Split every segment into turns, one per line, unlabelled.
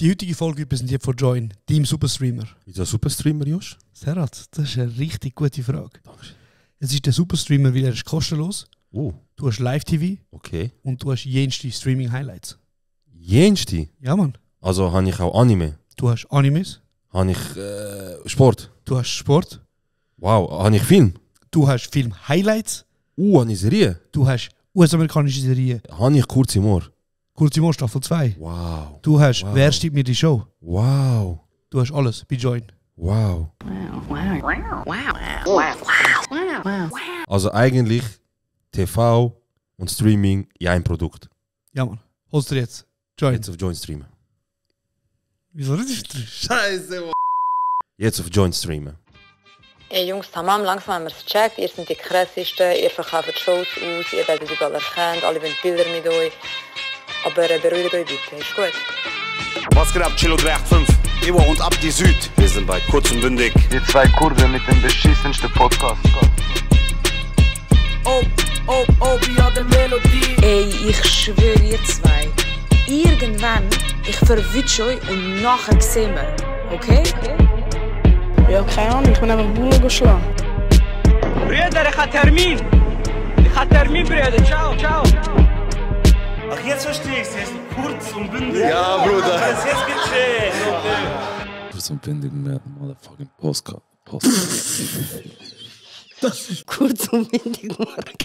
Die heutige Folge wird präsentiert von Join, Team Superstreamer.
Wieso Superstreamer, Josh?
Serhat, das ist eine richtig gute Frage.
Dankeschön.
Es ist der Superstreamer, weil er ist kostenlos.
Oh,
Du hast Live-TV
okay.
und du hast jenste Streaming-Highlights.
Jenste?
Ja, Mann.
Also habe ich auch Anime?
Du hast Animes,
Habe ich Sport?
du hast Sport,
Wow, habe ich Film?
du hast Film-Highlights,
Habe ich Serie?
du hast US-amerikanische Serien,
Habe ich kurz im Ohr?
Kurze Mo Staffel 2.
Wow.
Du hast
Wow.
Wer steht mir die Show?
Wow.
Du hast alles bei Join.
Wow. Also eigentlich TV und Streaming in einem Produkt.
Ja, Mann. Holst du dir jetzt? Join.
Jetzt auf Join streamen.
Wieso das ist
Scheiße, Mann. Jetzt auf Join streamen.
Ey Jungs, tamam, langsam haben wir es gecheckt. Ihr seid die krassesten, ihr verkauft Shows aus, ihr werdet überall erkannt, alle wollen Bilder mit euch. Aber beruhigt euch bitte, ist gut.
Was geht ab, Chilo 385? Ivo und Abdi Süd. Wir sind bei Kurz und Bündig.
Die zwei Kurven mit dem beschissensten Podcast.
Ey, ich schwöre ihr zwei. Irgendwann, ich verwünsche euch und nachher sehen wir. Okay?
Ja, keine Ahnung, ich bin einfach Bullen geschlagen.
Brüder, ich habe Termin. Brüder. Ciao, ciao. Ach, jetzt verstehe ich es. Kurz und bündig.
Ja, Bruder.
Jetzt geht's
Kurz und bündig mehr motherfucking Postcard.
Kurz und windig, Mark.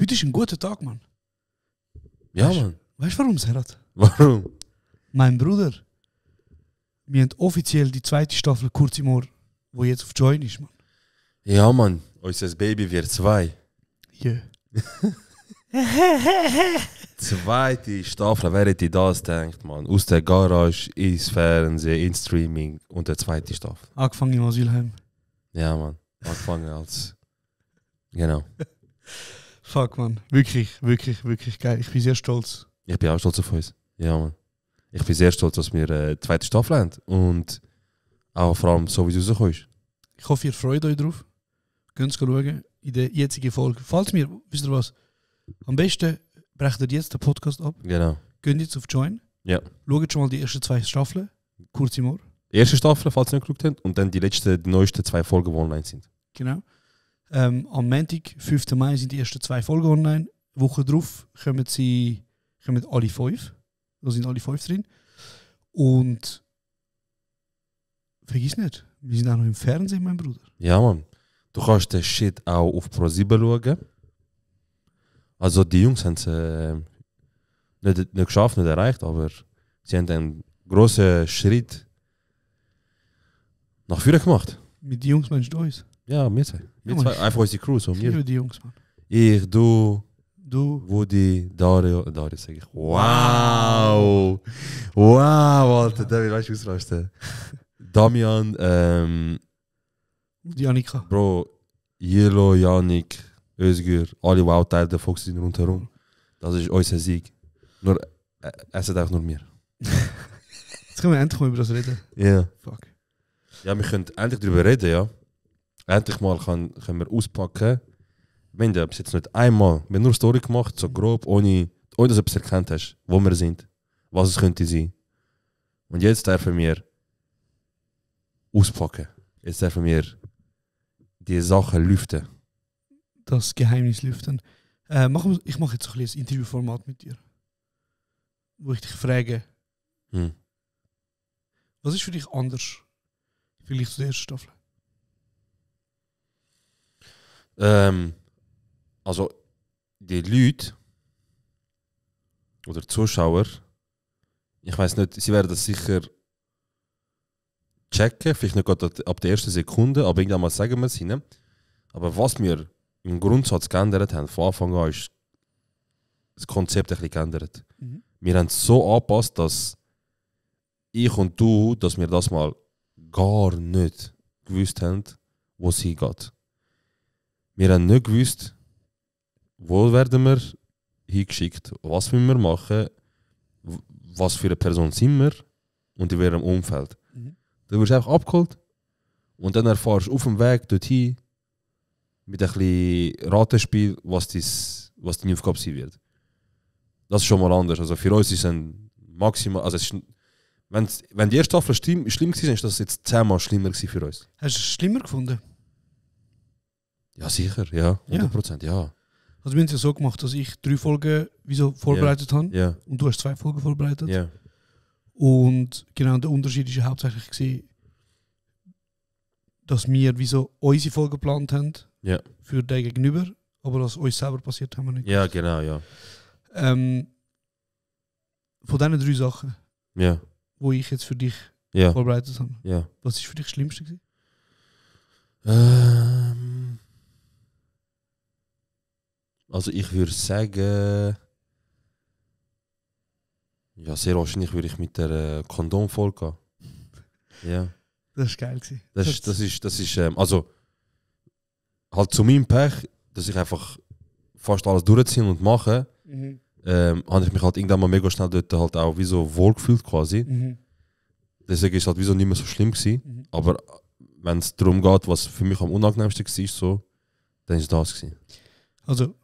Heute ist ein guter Tag, Mann.
Ja, Mann.
Weißt du warum, Serhat?
Warum?
Mein Bruder, wir haben offiziell die zweite Staffel Kurz im Ohr, die jetzt auf Join ist, Mann.
Ja, Mann. Unser Baby wird 2.
Yeah.
Zweite Staffel, wer hätte das denkt, Mann? Aus der Garage, ins Fernsehen, ins Streaming und der zweite Staffel.
Angefangen im Asylheim.
Ja, Mann. Angefangen als... Genau.
Fuck, Mann. Wirklich, wirklich, wirklich geil. Ich bin sehr stolz.
Ich bin auch stolz auf uns. Ja, Mann. Ich bin sehr stolz, dass wir die zweite Staffel haben. Und auch vor allem so, wie es rausgekommen ist.
Ich hoffe, ihr freut euch drauf. Könnt schauen in der jetzigen Folge. Falls mir, wisst ihr was, am besten brecht ihr jetzt den Podcast ab.
Genau.
Geht jetzt auf Join.
Ja.
Schaut schon mal die ersten 2 Staffeln. Kurz im Ohr.
Erste Staffel, falls ihr nicht geschaut habt. Und dann die neuesten 2 Folgen, die online sind.
Genau. Am Montag, 5. Mai, sind die ersten 2 Folgen online. Woche drauf kommen alle 5. Da sind alle 5 drin. Und vergiss nicht, wir sind auch noch im Fernsehen, mein Bruder.
Ja, Mann. Du kannst den Shit auch auf Pro7 schauen. Also die Jungs haben es nicht geschafft, nicht erreicht, aber sie haben einen grossen Schritt nach vorne gemacht.
Mit den Jungs meinst du uns?
Ja, wir zwei. Wir
Ja,
zwei.
Mann.
Einfach unsere Crew. So.
Ich liebe die Jungs, Mann.
Ich, du,
Du,
Woody, Dario sag ich. Wow! Wow, Alter, der will weißt du ausrasten. Damian,
die Annika.
Bro, Yelo, Yannick, Özgür, alle, die auch Teil der Fox sind rundherum. Das ist unser Sieg. Nur, es hat auch nur mir.
Jetzt können wir endlich mal über das reden.
Ja. Yeah.
Fuck.
Ja, wir können endlich darüber reden, ja. Endlich mal können wir auspacken. Wenn du bis jetzt nicht einmal, wir haben nur eine Story gemacht, so grob, ohne dass du etwas erkannt hast, wo wir sind, was es könnte sein. Und jetzt dürfen wir auspacken. Jetzt dürfen wir die Sachen lüften.
Das Geheimnis lüften. Ich mache jetzt so ein bisschen ein Interviewformat mit dir. Wo ich dich frage, was ist für dich anders? Vielleicht zur ersten Staffel.
Also, die Leute oder Zuschauer, ich weiß nicht, sie werden das sicher checken, vielleicht nicht gerade ab der ersten Sekunde, aber irgendwann mal sagen wir es ihnen. Aber was wir im Grundsatz geändert haben, von Anfang an ist das Konzept ein bisschen geändert.
Mhm.
Wir haben es so angepasst, dass ich und du, dass wir das mal gar nicht gewusst haben, wo es hingeht. Wir haben nicht gewusst, wo werden wir hingeschickt, was müssen wir machen, was für eine Person sind wir und in welchem Umfeld.
Mhm.
Du wirst einfach abgeholt und dann erfährst du auf dem Weg dorthin, mit ein bisschen Ratenspiel, was deine Aufgabe sein wird. Das ist schon mal anders. Also für uns ist ein maximal, also es ist, wenn die erste Staffel schlimm war, ist das jetzt 10-mal schlimmer gewesen für uns.
Hast du es schlimmer gefunden?
Ja, sicher, ja, 100%, ja.
Also wir haben es ja so gemacht, dass ich 3 Folgen vorbereitet habe
Ja,
und du hast 2 Folgen vorbereitet.
ja.
Und genau der Unterschied ist ja hauptsächlich gewesen, dass wir unsere Folgen geplant haben
Ja.
für den Gegenüber, aber was uns selber passiert, haben wir nicht.
Ja, genau, ja.
Von diesen 3 Sachen,
Ja,
die ich jetzt für dich
ja,
vorbereitet habe,
ja.
was ist für dich das Schlimmste gewesen?
Also ich würde sagen, ja, sehr wahrscheinlich würde ich mit der Kondomfolge gehen. Ja.
Das war geil gewesen.
Das ist also halt zu meinem Pech, dass ich einfach fast alles durchziehe und mache, habe ich mich halt irgendwann mal mega schnell dort halt auch wie so wohlgefühlt quasi. Deswegen ist es halt wie so nicht mehr so schlimm gewesen. Aber wenn es darum geht, was für mich am unangenehmsten war, so, dann ist das gewesen.
Also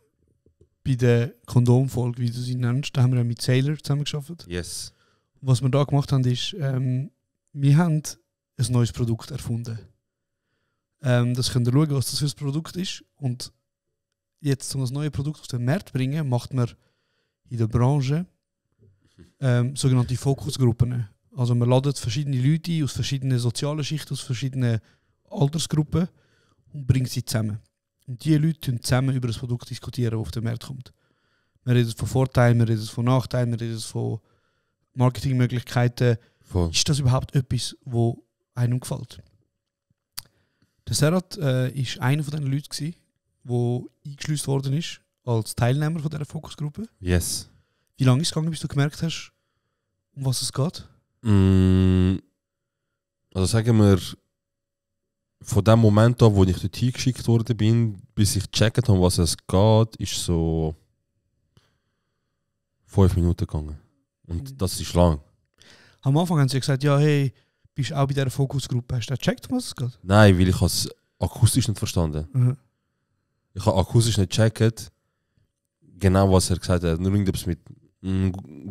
bei der Kondomfolge, wie du sie nennst, da haben wir ja mit Sailor zusammengearbeitet.
Yes.
Was wir da gemacht haben, ist, wir haben ein neues Produkt erfunden. Das könnt ihr schauen, was das für ein Produkt ist. Und jetzt, um das neue Produkt auf den Markt zu bringen, macht man in der Branche sogenannte Fokusgruppen. Also man ladet verschiedene Leute ein, aus verschiedenen sozialen Schichten, aus verschiedenen Altersgruppen und bringt sie zusammen. Und diese Leute können zusammen über das Produkt diskutieren, das auf den Markt kommt. Wir reden von Vorteilen, wir reden von Nachteilen, wir reden von Marketingmöglichkeiten.
Voll.
Ist das überhaupt etwas, das einem gefällt? Der Serhat war einer von den Leuten, der eingeschleust worden ist als Teilnehmer von dieser Fokusgruppe.
Yes.
Wie lange ist es gegangen, bis du gemerkt hast, um was es geht?
Also sagen wir, von dem Moment an, wo ich dort hingeschickt worden bin, bis ich gecheckt habe, was es geht, ist so 5 Minuten gegangen. Und das ist lang.
Am Anfang haben sie gesagt, ja, hey, bist du auch bei dieser Fokusgruppe? Hast du gecheckt, was es geht?
Nein, weil ich es akustisch nicht verstanden.
Mhm.
Ich habe akustisch nicht gecheckt, genau was er gesagt hat. Nur irgendetwas mit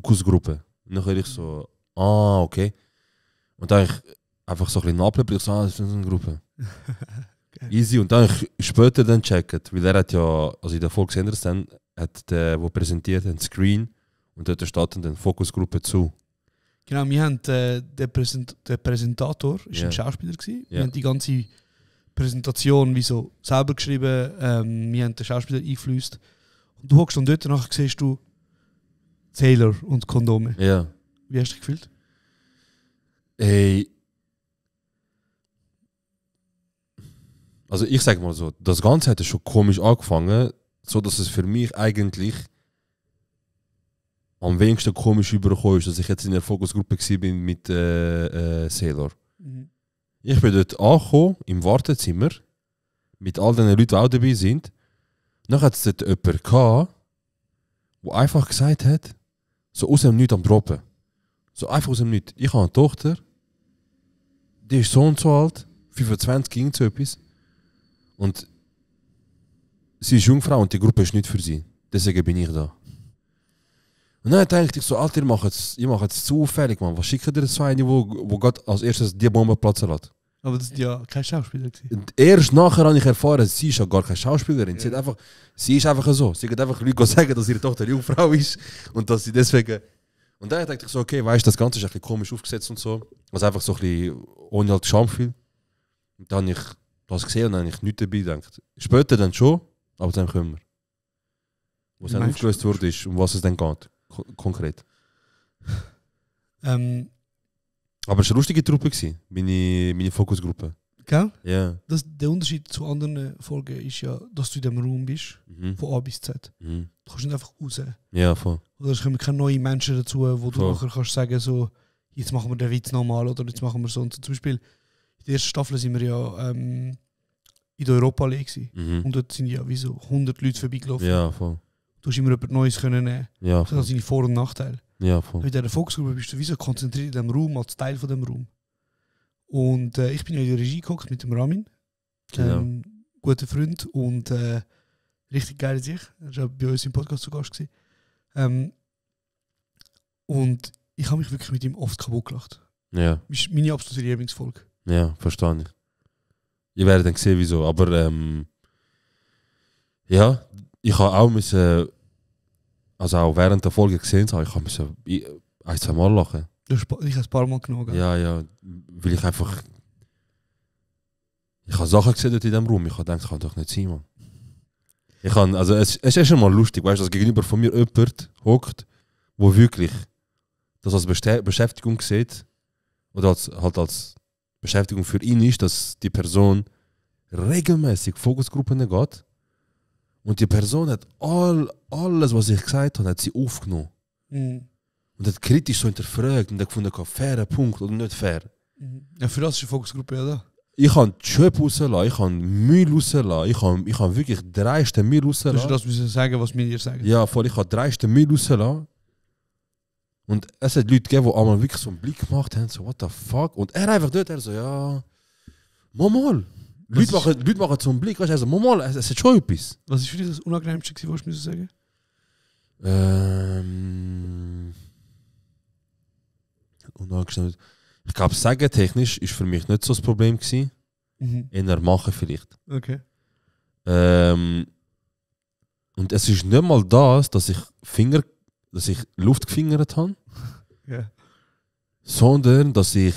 Kussgruppe. Und dann höre ich so, okay. Und dann habe ich einfach so ein bisschen nachbleiben, ich so, das ist eine Gruppe.
Okay.
Easy. Und dann habe ich später dann gecheckt, weil er hat ja, also in der Folge sehen wir es dann, hat der präsentiert, ein Screen und dort steht dann Fokusgruppe zu.
Genau, wir haben der Präsentator ist ein Schauspieler gewesen. Wir haben die ganze Präsentation wie so selber geschrieben. Wir haben den Schauspieler eingeflößt. Und du hockst dann dort und nachher siehst du Sailor und Kondome.
Ja.
Wie hast du dich gefühlt?
Ey. Also ich sag mal so, das Ganze hat schon komisch angefangen, so dass es für mich eigentlich am wenigsten komisch übergekommen ist, dass ich jetzt in der Fokusgruppe war mit Sailor.
Mhm.
Ich bin dort angekommen, im Wartezimmer, mit all den Leuten, die auch dabei sind. Dann hat es dort jemanden gehabt, der einfach gesagt hat, so aus dem Nichts am Droppen. So einfach aus dem Nichts. Ich habe eine Tochter, die ist so und so alt, 25 ging so etwas. Und sie ist Jungfrau und die Gruppe ist nicht für sie. Deswegen bin ich da. Und dann dachte ich so, Alter, ihr macht es zu auffällig, man. Was schickt ihr so eine, wo gerade als erstes die Bombe platzen lässt?
Aber das war ja kein Schauspieler gewesen.
Und erst nachher habe ich erfahren, sie ist ja gar keine Schauspielerin.
Ja.
Sie ist einfach so. Sie hat einfach Leute sagen, dass ihre Tochter Jungfrau ist und dass sie deswegen... Und dann dachte ich so, okay, weißt du, das Ganze ist ein bisschen komisch aufgesetzt und so. Also einfach so ein bisschen ohne halt Schamgefühl. Und dann habe ich das gesehen und dann habe ich nichts dabei gedacht. Später dann schon, aber dann kommen wir. Wo es dann aufgelöst wurde, ist, um was es dann geht. Konkret.
Aber
es war eine lustige Truppe, meine Fokusgruppe.
Gell?
Ja.
Der Unterschied zu anderen Folgen ist ja, dass du in diesem Raum bist, von A bis Z. Du kannst nicht einfach raus.
Ja, voll.
Oder es kommen keine neuen Menschen dazu, wo du nachher kannst sagen, so, jetzt machen wir den Witz nochmal oder jetzt machen wir so und so. Zum Beispiel, in der ersten Staffel sind wir ja in der Europa League und dort sind ja wie so 100 Leute vorbeigelaufen.
Ja, voll.
Du hast immer etwas Neues können nehmen.
Ja,
das hat seine Vor- und Nachteile.
Ja, voll.
In dieser Fokusgruppe bist du wie so konzentriert in diesem Raum, als Teil von dem Raum. Und ich bin ja in der Regie geguckt mit dem Ramin.
Genau.
guter Freund und richtig geil sich. Er war bei uns im Podcast zu Gast gewesen. Und ich habe mich wirklich mit ihm oft kaputt gelacht.
Ja.
Das ist meine absolute Lieblingsfolge.
Ja, verstehe ich. Ich werde dann sehen, wieso. Aber ja, ich habe auch müssen, also auch während der Folge gesehen, ich habe müssen ein, zwei Mal lachen.
Ich habe ein paar Mal genommen.
Ja, weil ich einfach... Ich habe Sachen gesehen dort in diesem Raum, ich habe gedacht, das kann doch nicht sein, Mann. Also es ist schon mal lustig, weißt du, dass gegenüber von mir jemand hockt, wo wirklich das als Beschäftigung sieht, oder als Beschäftigung für ihn ist, dass die Person regelmäßig Fokusgruppen geht und die Person hat alles, was ich gesagt habe, hat sie aufgenommen.
Mhm.
Und hat kritisch so hinterfragt und hat gefunden, fairer Punkt oder nicht fair.
Mhm. Ja, für das ist die Fokusgruppe ja da.
Ich habe die Schöpfe rausgelassen, ich habe Müll rausgelassen, ich habe wirklich dreiste Müll rausgelassen.
Das müssen sagen, was wir dir sagen.
Ja, voll, ich habe dreiste Müll rausgelassen. Und es hat Leute gegeben, die einmal wirklich so einen Blick gemacht haben, so, what the fuck? Und er einfach dort, er so, ja, mal. Leute machen so einen Blick, weißt du, er so, mal, es hat schon etwas.
Was ist für dich das Unangenehmste, was du sagen?
Unangenehm. Ich glaube, sagen technisch ist für mich nicht so das Problem gewesen. Eher machen vielleicht.
Okay.
Und es ist nicht mal das, dass ich Luft gefingert habe,
Yeah.
sondern dass ich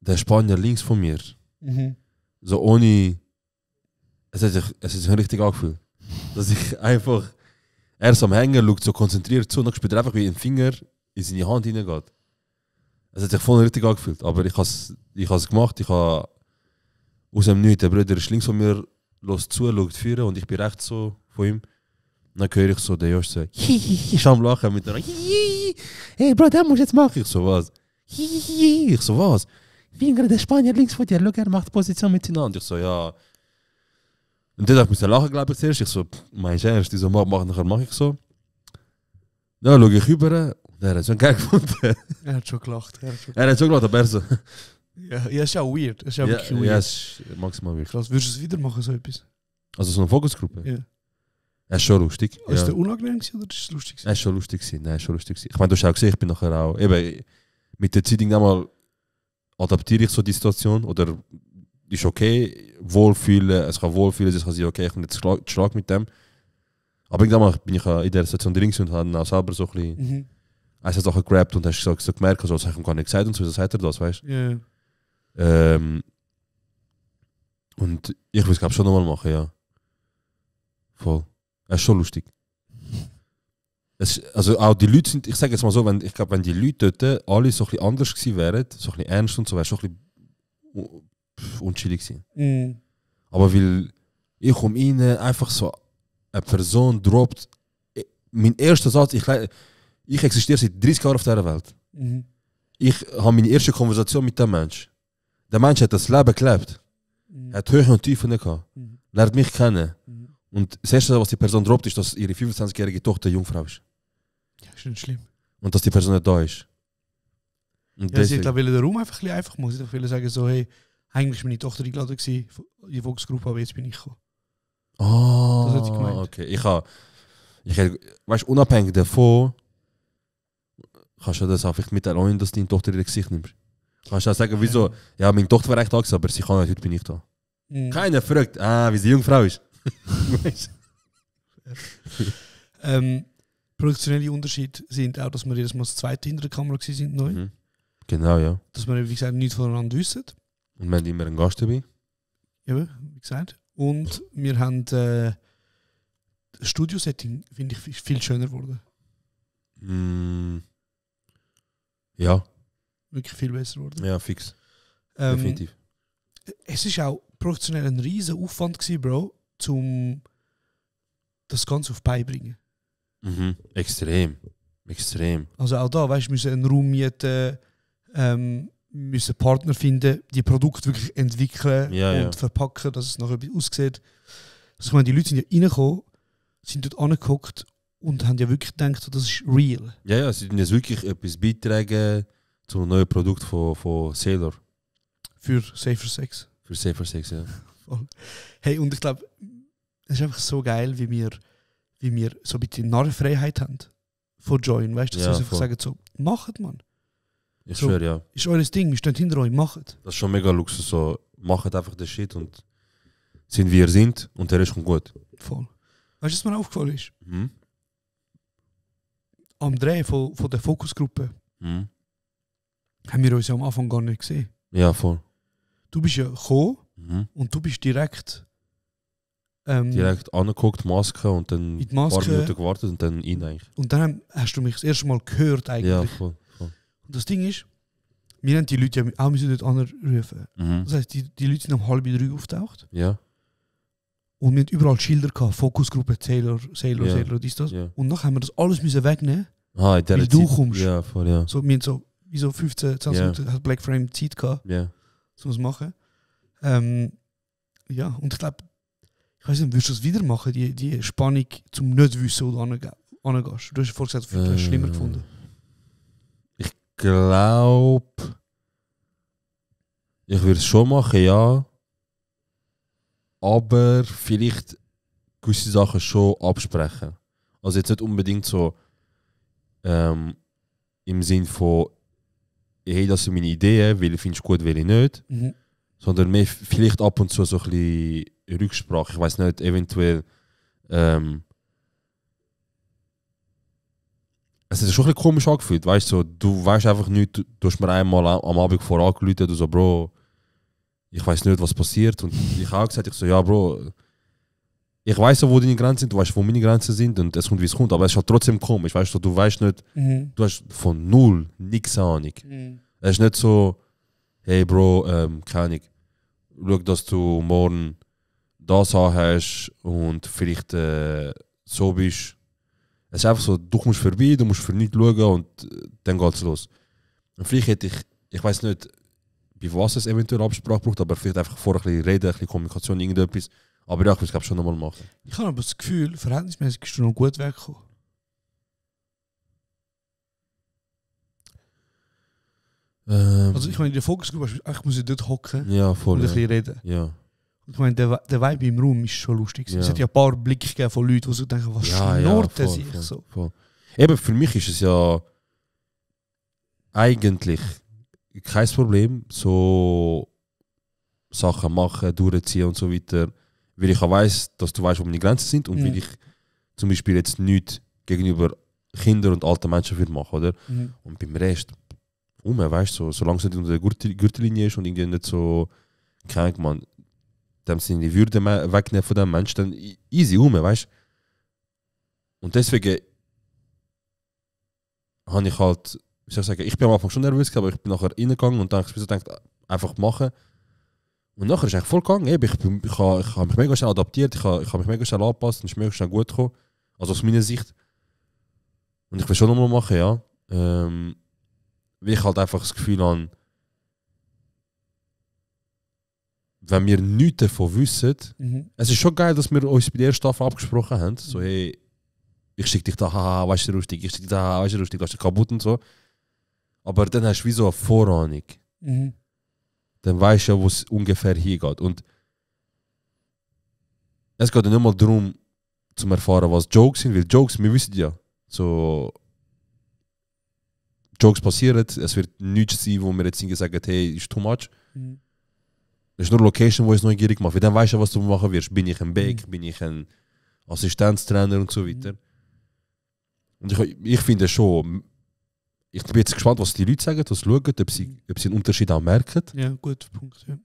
der Spanier links von mir, so ohne, es hat sich richtig angefühlt, dass ich einfach, er so am Hängen schaut, so konzentriert zu, und dann spürt er einfach, wie ein Finger in seine Hand hineingeht. Es hat sich voll richtig angefühlt, aber ich habe es gemacht, ich habe aus dem Nichts, der Bruder ist links von mir, los zu, schaut führen und ich bin rechts so von ihm. Und dann höre ich so, der Josh so, ich am Lachen mit einer, hey Bro, das musst du jetzt machen. Ich so, was? Ich so, was? Finger der Spanier links von dir, schau, er macht Position mit seiner Hand. Ich so, ja. Und dann musste ich lachen, glaube ich, zuerst. Ich so, meinst du ernst? Die so, nachher mache ich so. Dann schaue ich rüber und er hat schon geil gefunden.
Er hat schon gelacht.
Er hat schon gelacht, aber er so.
Ja, ist ja auch weird. Es ist ja wirklich weird.
Ja, es ist maximal weird.
Krass, würdest du es wieder machen, so etwas?
Also so eine Fokusgruppe?
Ja.
Es ist schon lustig.
Ist der unangenehm gewesen, oder ist es lustig gewesen?
Es ist schon lustig gewesen. Nein, es ist schon lustig gewesen. Ich meine, du hast auch gesehen, ich bin nachher auch, eben, mit der Zeit einmal adaptiere ich so die Situation, oder ist okay, wohlfühlen, es kann wohlfühlen, es kann sein, okay, ich bin jetzt Schlag mit dem. Aber irgendwann bin ich in der Situation drin und habe auch selber so ein bisschen eine Sache gerappt und hast so gemerkt, also, das habe ich gar nicht gesagt und so, das sagt er das, weißt du?
Ja.
Und ich will es, glaube ich, schon nochmal machen, ja. Voll. Es ist schon lustig. Also auch die Leute sind, ich sage jetzt mal so, wenn die Leute dort alle so ein bisschen anders gewesen wären, so ein bisschen ernst und so, wäre es schon ein bisschen unchillig gewesen. Aber weil ich rein einfach so eine Person droppt, mein erster Satz, ich existiere seit 30 Jahren auf dieser Welt. Ich habe meine erste Konversation mit dem Mensch. Der Mensch hat das Leben gelebt. Er hat Höhe und Tiefen gehabt. Lernt mich kennen. Und das Erste, was die Person droppt, ist, dass ihre 25-jährige Tochter Jungfrau ist.
Ja, ist nicht schlimm.
Und dass die Person nicht da ist. Und
ja, sie hat den Raum einfach ein bisschen einfach machen. Sie wollte sagen, so, hey, eigentlich war meine Tochter eingeladen in die Volksgruppe, aber jetzt bin ich gekommen.
Oh,
das hat sie gemeint.
Okay. Weißt du, unabhängig davon, kannst du das einfach mitteilen, dass deine Tochter ihr Gesicht nimmst. Kannst du auch sagen, wieso? Ja, meine Tochter war echt da, aber sie kann nicht, heute bin ich da. Keiner fragt, wie sie Jungfrau ist.
Produktionelle Unterschiede sind auch, dass wir jedes Mal das zweite hinter der Kamera waren, neu.
Genau, ja.
Dass wir, wie gesagt, nichts voneinander wissen.
Und wir haben immer einen Gast dabei.
Ja, wie gesagt. Und wir haben das Studio-Setting, finde ich, viel schöner geworden.
Ja.
Wirklich viel besser geworden.
Ja, fix. Definitiv.
Es ist auch produktionell ein riesen Aufwand gewesen, Bro, um das Ganze auf die Beine zu bringen.
Extrem.
Also auch da, weißt du, müssen einen Raum mieten, müssen Partner finden, die Produkte wirklich entwickeln und verpacken, dass es nachher aussieht. Also ich meine, die Leute sind ja reingekommen, sind dort angeguckt und haben ja wirklich gedacht, das ist real.
Ja, sie sind jetzt wirklich etwas beitragen zum neuen Produkt von Sailor.
Für Safer Sex.
Für Safer Sex, ja.
Voll. Hey, und ich glaube, es ist einfach so geil, wie wir so ein bisschen Narrenfreiheit haben von Join. Weißt du, dass
Ja,
wir einfach
voll.
sagen, so, macht man.
Ich
So.
schwöre, ja.
Ist eures Ding, wir stehen hinter euch, macht.
Das ist schon mega Luxus. So, macht einfach den Shit und sind wie ihr sind und der Rest kommt gut.
Voll. Weißt du, was mir aufgefallen ist?
Mhm.
Am Dreh von der Fokusgruppe
Mhm.
haben wir uns ja am Anfang gar nicht gesehen.
Ja, voll.
Du bist ja gekommen
Mhm.
und du bist direkt
Direkt angeguckt, Maske und dann
in die
ein paar
Maske.
Minuten gewartet und dann rein eigentlich.
Und dann hast du mich das erste Mal gehört eigentlich.
Ja, voll.
Und das Ding ist, wir haben die Leute ja auch müssen dort anrufen.
Mhm.
Das heisst, die Leute sind um 2:30 aufgetaucht.
Ja,
Und wir hatten überall Schilder gehabt, Fokusgruppe, Sailor,
Ja.
dies, das.
ja.
Und nachher haben wir das alles müssen wegnehmen.
Ah, in der
Weil du
Zeit-
kommst.
Ja, voll, ja.
So, wir haben so, wie so 15, 20
Ja.
Minuten hat Black Frame Zeit gehabt,
Ja.
um es zu machen. Ja, und ich glaube, ich weiß nicht, würdest du das wieder machen, die Spannung zum nicht wissen, wo du angehst? Du hast vorhin gesagt, du hast es schlimmer gefunden.
Ich glaube, ich würde es schon machen, ja. Aber vielleicht gewisse Sachen schon absprechen. Also jetzt nicht unbedingt so im Sinn von, hey, das sind meine Ideen, welche findest du gut, welche nicht.
Mhm.
Sondern mehr vielleicht ab und zu so ein bisschen Rücksprache. Ich weiß nicht, eventuell. Es ist schon ein bisschen komisch angefühlt, weißt du? So, du weißt einfach nicht, du hast mir einmal am Abend vorher angerufen, du so, Bro, ich weiß nicht, was passiert. Und ich habe auch gesagt, ich so, ja, Bro, ich weiß so, wo deine Grenzen sind, du weißt, wo meine Grenzen sind und es kommt, wie es kommt. Aber es ist halt trotzdem komisch, weißt du? Du weißt nicht, du hast von null nichts Ahnung. Es ist nicht so, hey, Bro, keine Ahnung, schau, dass du morgen das anhast und vielleicht so bist. Es ist einfach so, du kommst vorbei, du musst für nichts schauen und dann geht's los. Und vielleicht hätte ich weiß nicht, bei was es eventuell Absprache braucht, aber vielleicht einfach vorher ein bisschen reden, ein bisschen Kommunikation, irgendetwas. Aber ja, ich will es glaube schon nochmal machen.
Ich habe aber das Gefühl, verhältnismäßig bist du noch gut weggekommen. Also ich meine, in der Fokusgruppe ich muss ich dort hocken
ja,
und
voll.
ein
Ja.
bisschen reden.
Ja.
Und ich meine, der Vibe im Raum ist schon lustig.
Ja.
Es hat ja ein paar Blicke gegeben von Leuten, die so denken, was schnurrt der sich so.
Voll. Eben, für mich ist es ja eigentlich kein Problem, so Sachen machen, durchziehen und so weiter, weil ich auch weiss, dass du weißt, wo meine Grenzen sind und weil ich zum Beispiel jetzt nichts gegenüber Kindern und alten Menschen würde machen, oder? Und beim Rest, weißt du, solange es nicht unter der Gürtellinie ist und irgendwie nicht so, keine Ahnung, man, dem sind die Würde wegnehmen von dem Menschen, dann easy, weißt du? Und deswegen habe ich halt, wie soll ich sagen, ich bin am Anfang schon nervös, aber ich bin nachher reingegangen und dann habe ich so gedacht, einfach machen. Und nachher ist es eigentlich voll gegangen. Ich habe mich mega schnell adaptiert, ich habe mich mega schnell angepasst und es ist mega schnell gut gekommen. Also aus meiner Sicht. Und ich will schon nochmal machen, ja. Weil ich halt einfach das Gefühl habe, wenn wir nichts davon wissen, es ist schon geil, dass wir uns bei der ersten Staffel abgesprochen haben. So, hey, ich schicke dich da, haha, weißt du lustig, ich schicke dich da, haha, weißt du lustig, du hast dich kaputt und so. Aber dann hast du wie so eine Vorahnung. Dann weißt du ja, wo es ungefähr hingeht. Und es geht ja nicht mal darum, zu erfahren, was Jokes sind, weil Jokes, wir wissen ja, so Jokes passieren, es wird nichts sein, wo wir jetzt sagen, hey, ist too much. Es ist nur Location, wo es neugierig macht. Weil dann weißt du, was du machen wirst. Bin ich ein Back, bin ich ein Assistenztrainer und so weiter. Und ich finde schon, ich bin jetzt gespannt, was die Leute sagen, was schauen, ob sie einen Unterschied auch merken.
Ja, guter Punkt. Ja.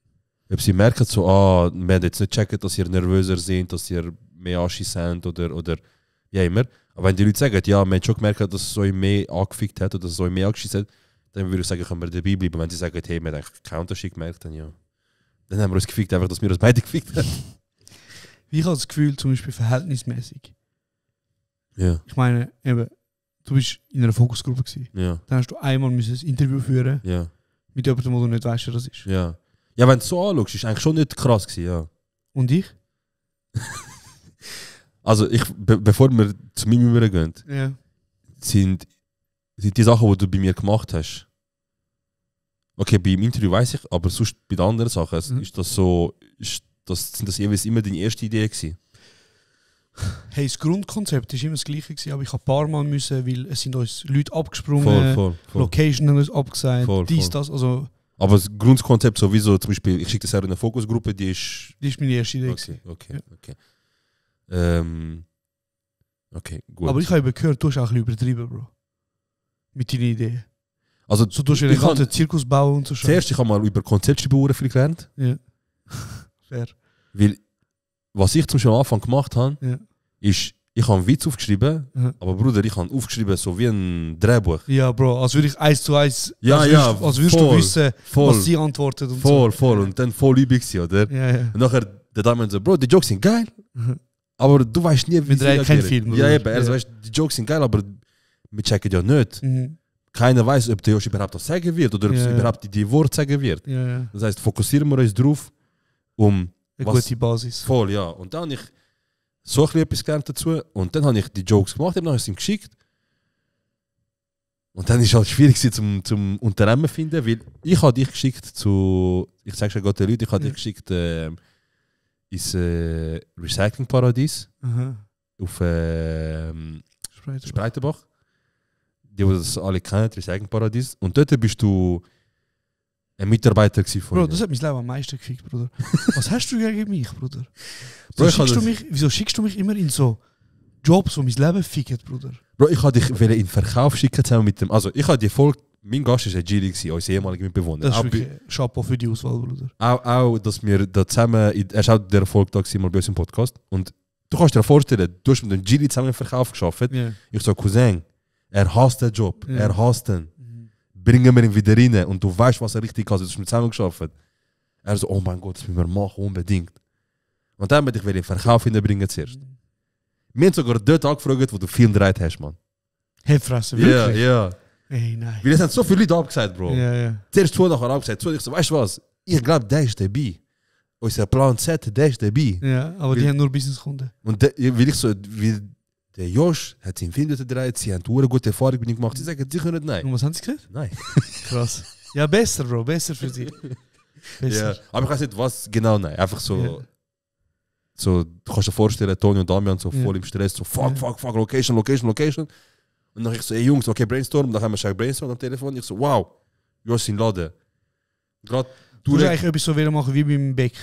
Ob sie merken, so, wir haben jetzt nicht checken, dass ihr nervöser seid, dass ihr mehr Aschi seid oder ja immer. Aber wenn die Leute sagen, ja, man hat schon gemerkt, dass es euch mehr angefickt hat oder dass es euch mehr angeschissen hat, dann würde ich sagen, können wir dabei bleiben. Wenn sie sagen, hey, man hat eigentlich keinen Unterschied gemerkt, dann ja. Dann haben wir uns gefickt, einfach, dass wir uns beide gefickt haben.
Ich habe das Gefühl, zum Beispiel verhältnismäßig.
Ja.
Ich meine, eben, du bist in einer Fokusgruppe gewesen.
Ja.
Dann hast du einmal ein Interview führen
Ja.
mit jemandem, wo du nicht weißt, wer das ist.
Ja. Ja, wenn du es so anschaust, ist eigentlich schon nicht krass gewesen, ja.
Und ich?
Also, bevor wir zu mir übergehen,
Ja.
sind die Sachen, die du bei mir gemacht hast. Okay, beim Interview weiß ich, aber sonst bei den anderen Sachen ist das sind das jeweils immer deine erste Idee gewesen?
Hey, das Grundkonzept war immer das gleiche gewesen, aber ich habe ein paar Mal müssen, weil es sind uns Leute abgesprungen,
Voll.
Location haben uns abgesagt,
Voll.
das, also
Aber das Grundkonzept sowieso, zum Beispiel, ich schicke das auch in eine Fokusgruppe, die ist...
das ist meine erste Idee gewesen.
Okay. Okay, gut.
Aber ich habe eben gehört, du hast auch ein bisschen übertrieben, Bro. Mit deinen Ideen.
Also,
So, du hast ja den ganzen Zirkus bauen und so.
Zuerst, ich habe mal über Konzeptschreiben viel gelernt.
Ja. Fair.
Weil, was ich zum Beispiel am Anfang gemacht habe,
Ja.
ist, ich habe einen Witz aufgeschrieben,
Mhm.
aber Bruder, ich habe aufgeschrieben so wie ein Drehbuch.
Ja, Bro, als würde ich 1:1,
Ja,
als
ja,
würdest, als würdest du
voll,
wissen,
voll.
was sie antwortet und
Voll,
so.
voll. Und dann voll übig gewesen, oder?
Ja.
Und nachher, der Diamond so, Bro, die Jokes sind geil,
Mhm.
aber du weißt nie, wie
Wir
sie
drehen keinen
reagieren.
Film,
Ja,
oder?
eben, er
Ja.
weißt, die Jokes sind geil, aber wir checken ja nicht.
Mhm.
Keiner weiß, ob der Josh überhaupt das sagen wird oder ob
Ja,
es
ja.
überhaupt die Worte sagen wird.
Ja.
Das heißt, fokussieren wir uns drauf, um
Eine
was
gute Basis.
voll, ja. Und dann habe ich so ein bisschen etwas gelernt dazu und dann habe ich die Jokes gemacht, dann habe ich es ihm geschickt. Und dann ist es halt schwierig gewesen, zum Unternehmen zu finden, weil ich habe dich geschickt zu, ich sage schon gerade den Leuten, ich habe dich geschickt ins Recyclingparadies
Aha.
auf
Spreiter.
Spreitenbach. Die das alle kennen, Recyclingparadies. Und dort bist du ein Mitarbeiter gewesen von
Bro,
ihnen.
das hat mein Leben am meisten gefickt, Bruder. Was hast du gegen mich, Bruder?
Bro, ich
Wieso schickst du mich immer in so Jobs, die mein Leben ficken, Bruder?
Bro, ich wollte dich in den Verkauf schicken zusammen mit dem. Also, ich habe die Folge. Mein Gast war ein Giri, unser ehemaliger Mitbewohner.
Das ist
Auch,
wirklich Chapeau für die Auswahl, Bruder.
auch, dass wir da zusammen. Er ist auch der Folge da gewesen, mal bei uns im Podcast. Und du kannst dir vorstellen, du hast mit dem Giri zusammen im Verkauf gearbeitet.
Ja.
Ich so, Cousin, er hasst den Job.
Ja.
Er hasst den. Bringen wir ihn wieder rein und du weißt, was er richtig kann. Du hast mit zusammen gearbeitet. Er so, oh mein Gott, das müssen wir machen, unbedingt. Und dann wollte ich wieder in den Verkauf hinbringen zuerst. Wir haben sogar dort angefragt, wo du Film gedreht hast, Mann.
Hey, Fresse,
Ja,
wirklich?
ja.
Ey, nein.
Weil es haben so viele Leute abgesagt, Bro.
Ja.
Zuerst zwei nachher abgesagt. Ich so, weißt du was? Ich glaube, der ist dabei. Unser Plan Z, der ist dabei.
Ja, aber die
Weil-
haben nur Businesskunden.
Und weil ich so, wie der Josh hat seinen Film dort gedreht, sie haben eine gute Erfahrung mit ihm gemacht. Sie sagen sicher nicht nein.
Und was haben sie gesagt?
Nein.
Krass. Ja, besser, Bro, besser für sie. Besser.
Ja, aber ich weiß nicht, was genau nein. Einfach so,
Ja.
so du kannst dir vorstellen, Toni und Damian so
Ja.
voll im Stress, so fuck,
Ja.
fuck, Location. Und dann ich so, ey Jungs, okay, brainstorm. Dann haben wir schon brainstorm am Telefon. Ich so, wow, Josh in Laden. Gerade
Du hast eigentlich etwas so wieder machen wie beim Beck.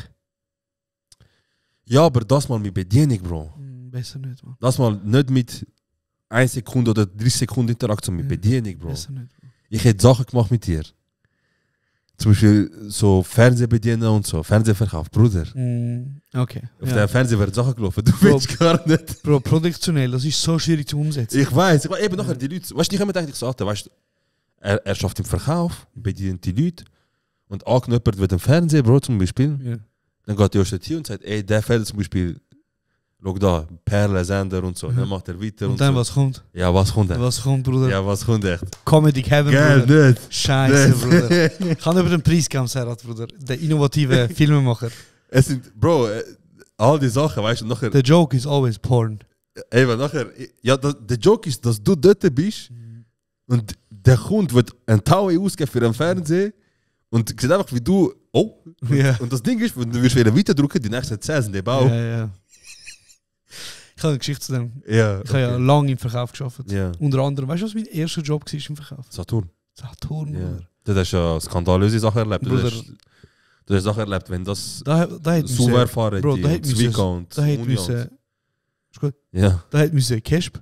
Ja, aber das mal mit Bedienung, Bro.
Besser nicht, man.
Das mal nicht mit 1 Sekunde oder 30 Sekunden Interaktion, mit
Ja.
Bedienung, Bro.
Besser nicht.
Ich hätte Sachen gemacht mit dir. Zum Beispiel so Fernsehbedienen und so, Fernsehverkauf, Bruder.
Okay.
Auf
Ja.
der Fernseher wird Sachen gelaufen, du
Bro.
willst gar nicht.
Bro, produktionell, das ist so schwierig zu umsetzen.
Ich weiß, eben nachher die Leute, weißt du, ich habe mir gedacht, ich so, Alter, weißt du, er schafft im Verkauf, bedient die Leute und angeknöpert wird im Fernsehen, Bro, zum Beispiel.
Ja.
Dann geht der Josh hier und sagt, ey, der Feld zum Beispiel, schau da, Perle, Sender und so.
Mhm.
Dann macht er weiter
Und dann
so.
was kommt?
Ja, was kommt denn?
Was kommt, Bruder?
Ja, was kommt echt?
Comedy Heaven,
Geil,
Bruder.
nicht.
Scheiße,
Nicht.
Bruder. Ich kann über den Preis gehen, Serhat, Bruder. Der innovative Filmemacher.
Es sind, Bro, all die Sachen, weißt du, nachher,
The joke is always porn.
eben, nachher, ja, der Joke ist, dass du dort bist und der Kunde wird einen Taui ausgeben für einen Fernseher und sieht einfach, wie du, oh,
Ja.
und das Ding ist, wenn du wirst wieder weiterdrücken, die nächsten 10 sind eben auch.
Ja. Ich habe eine Geschichte zu dem.
Ja,
Ich habe ja lange im Verkauf gearbeitet.
Ja.
Unter anderem, weißt du, was mein erster Job war im Verkauf?
Saturn.
Saturn,
Ja.
Bruder.
Du hast ja skandalöse Sachen erlebt.
Bruder.
Du hast Sachen erlebt, wenn das
Da hat
Sauber fahren,
Bro, da
die
hat
Zwickau und
Da hat
Union.
müssen... Ist gut.
Ja.
Da hat müssen Casp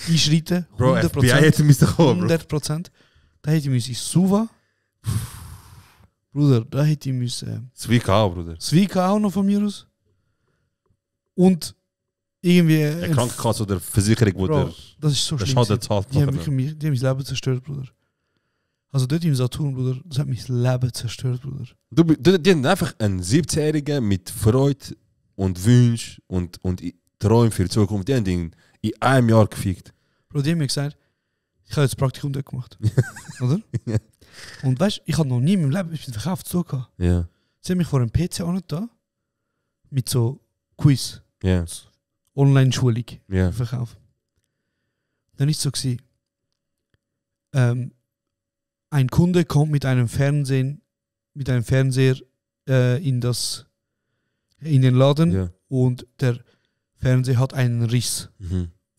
einschreiten.
Bro,
100%.
FBI hätte müssen kommen, Bro.
100%. Da hätte ich müssen Suva. Bruder, da hätte ich müssen...
Zwickau, Bruder.
Zwika auch noch von mir aus. Und irgendwie...
Eine Krankenkasse oder Versicherung, wo
Bro,
der
das ist so
der
schlimm.
Schaden
gewesen.
zahlt.
Die haben,
nachher.
wirklich, die haben mein Leben zerstört, Bruder. Also dort im Saturn, Bruder, das hat mein Leben zerstört, Bruder.
Die haben einfach einen 17-Jährigen mit Freude und Wunsch und Träumen für die Zukunft. Die haben ihn in einem Jahr gefickt.
Bro, die haben mir gesagt, ich habe jetzt das Praktikum dort gemacht. Oder?
Ja.
Und weißt du, ich habe noch nie in meinem Leben mit Verkauf zu tun gehabt.
Ja.
Sie haben mich vor einem PC angetan mit so Quiz,
Ja.
Online-Schulung,
Ja.
Verkauf. Dann ist es so gewesen, ein Kunde kommt mit einem Fernseher in den Laden
Ja.
und der Fernseher hat einen Riss.